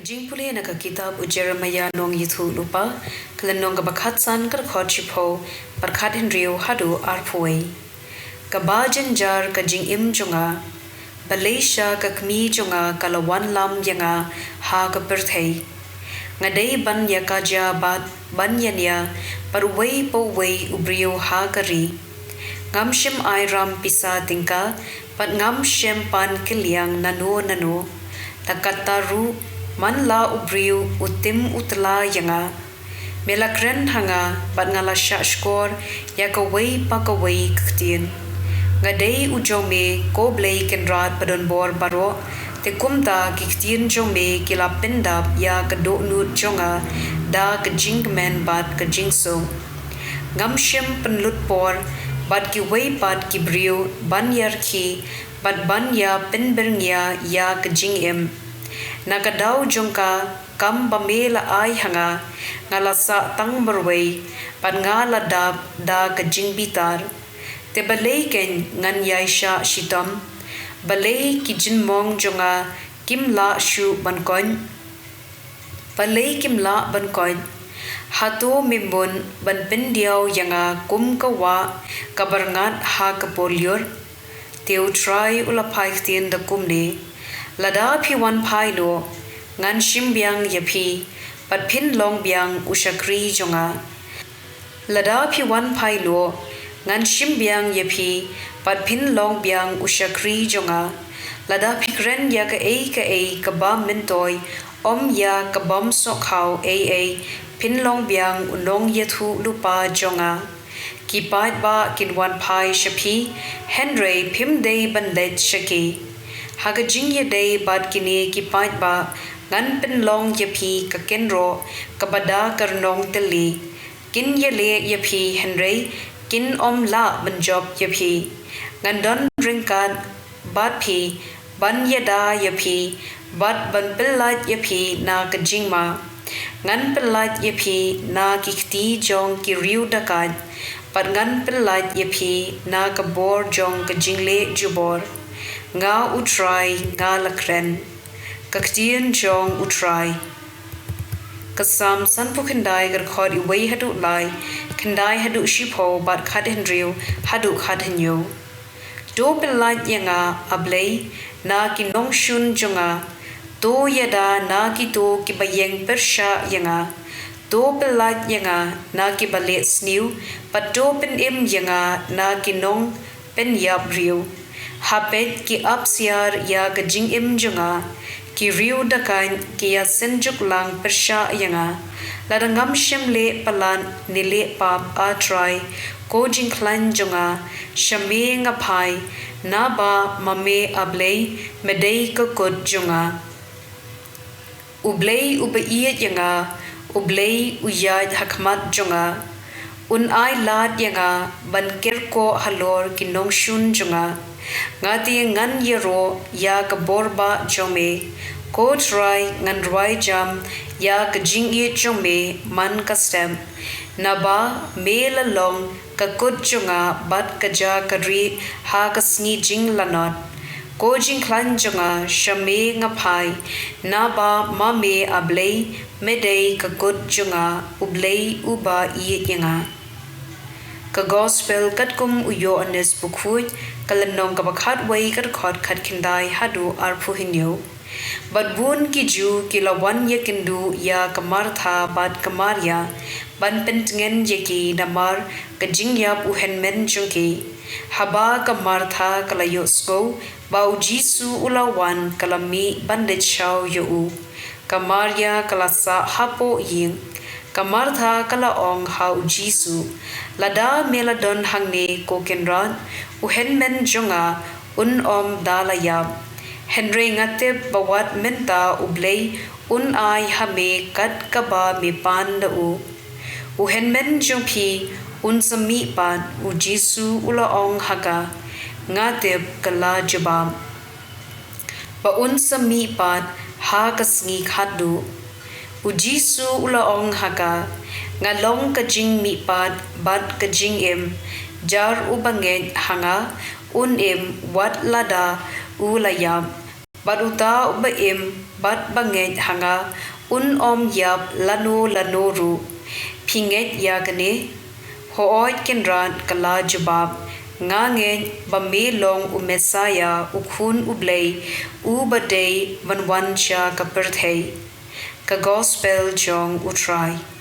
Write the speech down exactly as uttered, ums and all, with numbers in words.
Jingpule na ka kitab u Jeremiah nongïathuhlypa, ka lynnong kaba khatsan, ka dkhot shiphew bad khathynriew haduh arphew wei. Kaba jynjar ka jingim jong nga, balei sha ka kmie jong nga ka la wanlam ïa nga ha ka pyrthei. Nga dei ban ïa ka jia bad ban ïa nia bad uwei pa uwei u briew ha ka ri. Ngam shym ai ram pisa tyngka bad ngam shym pan kylliang nano nano. Te katta ruh man la u briew u tim u tla ïa nga. Me la kren ha nga bad nga la shah shkor ïa kawei pa kawei ka ktien. Nga dei u jong me, ko Blei Kynrad badonbor baroh. Te kumta ki ktien jong me ki la pyndap ïa ka dohnud jong nga da ka jingkmen bad ka jingsuk. Ngam shym pynlut por bad kiwei pat ki briew ban ïa rkhie bad ban ïa pynbyrngia ïa ka jingim. Na ka daw jong ka kam ba me la ai ha nga, nga la sah tang marwei bad nga la dap da ka jingbitar. Te balei kein ngan ïai shah shitom? Balei ki jingmong jong nga kim lah shuh ban koit? Balei kim lah ban koit? Hato me mut ban pyndiaw ïa nga kum ka wah kaba rngat ha ka por lyiur? Te U Trai u la phai ktien da kumne: Lada phi wan phai noh, ngan shim biang ïa phi bad phin long biang u shakri jong nga. Lada phi wan phai noh, ngan shim biang ïa phi bad phin long biang u shakri jong nga. Lada phi kren ïa kaei kaei kaba myntoi, ym ïa ka bym sohkhaw ei ei, phin long biang u nongïathuhlypa jong nga. Ki paidbah kin wan phai sha phi, hynrei phim dei ban leit sha ki. Ha ka jingïadei bad kine ki paidbah, ngan pynlong ïa phi ka kynroh kaba da ka rnong tylli. Kin ïaleh ïa phi hynrei kin ym lah ban jop ïa phi. Ngan don ryngkat bad phi ban ïada ïa phi bad ban pyllait ïa phi na ka jingma. Ngan pyllait ïa phi na ki kti jong ki riew dakait bad ngan pyllait ïa phi na ka bor jong ka jingleh jubor. Nga U Trai nga la kren. Ka ktien jong U Trai. Ka Salm sanphew khyndai, ka dkhot wei haduh lai, khyndai haduh shiphew bad khathynriew haduh khathynñiew. To pyllait ïa nga, A Blei, na ki nongshun jong nga. To ïada na kito kiba ïeng pyrshah ïa nga. To pyllait ïa nga na kiba leh sniew, bad to pynim ïa nga na ki nongpynïap briew. Ha peit, ki ap siar ïa ka jingim jong nga. Ki riew dakait ki ïasynjuk lang pyrshah ïa nga. Lada ngam shym leh palat ne leh pap, A Trai, ko jingkhlaiñ jong nga, sha me nga phai, naba ma me, A Blei, me dei ka kut jong nga. U Blei uba ïeit ïa nga, U Blei u ïaid ha khmat jong nga. Un ai lad ïa nga ban kyrkhu halor ki nongshun jong nga. Nga te ngan ïaroh ïa ka bor bah jong me. Ko Trai, ngan rwai jam ïa ka jingïeit jong me man ka step. Naba me la long ka kut jong nga bad ka ja ka rieh ha ka sngi jinglanot. Ko jingkhlaiñ jong nga, sha me nga phai, naba ma me, A Blei, me dei ka kut jong nga, U Blei uba ïeit ïa nga. Ka Gospel katkum u Ïoannis Bakhuid, ka lynnong kaba khatwei, ka dkhot khatkhyndai haduh arphew hynñiew. Bad bun ki Jiw ki la wan ïakynduh ïa ka Martha bad ka Maria ban pyntngen ïa ki namar ka jingïap u hynmen jong ki. Haba ka Martha ka la ïohsngew ba u Jisu u la wan, ka la mih ban leit shaw ïa u. Ka Maria ka la sah hapoh ïing. Ka Martha ka la ong ha u Jisu, Lada me la don hangne, ko Kynrad, u hynmen jong nga un ym da la ïap. Hynrei nga tip ba wat mynta U Blei un ai ha me kat kaba me pan da u. U hynmen jong phi un sa mih pat. U Jisu u la ong ha ka, Nga tip, ka la jubab, ba un sa mih pat ha ka sngi khatduh. U Jisu u la ong ha ka, Nga long ka jingmihpat bad ka jingim. Jar uba ngeit ha nga, un im wat lada u la ïap. Bad uta uba im bad ba ngeit ha nga un ym ïap lano lano ruh. Phi ngeit ïa kane? Hooid, Kynrad, ka la jubab, nga ngeit ba me long u Messaïah, u Khun u Blei, uba dei ban wan sha ka pyrthei. Ka Gospel jong U Trai.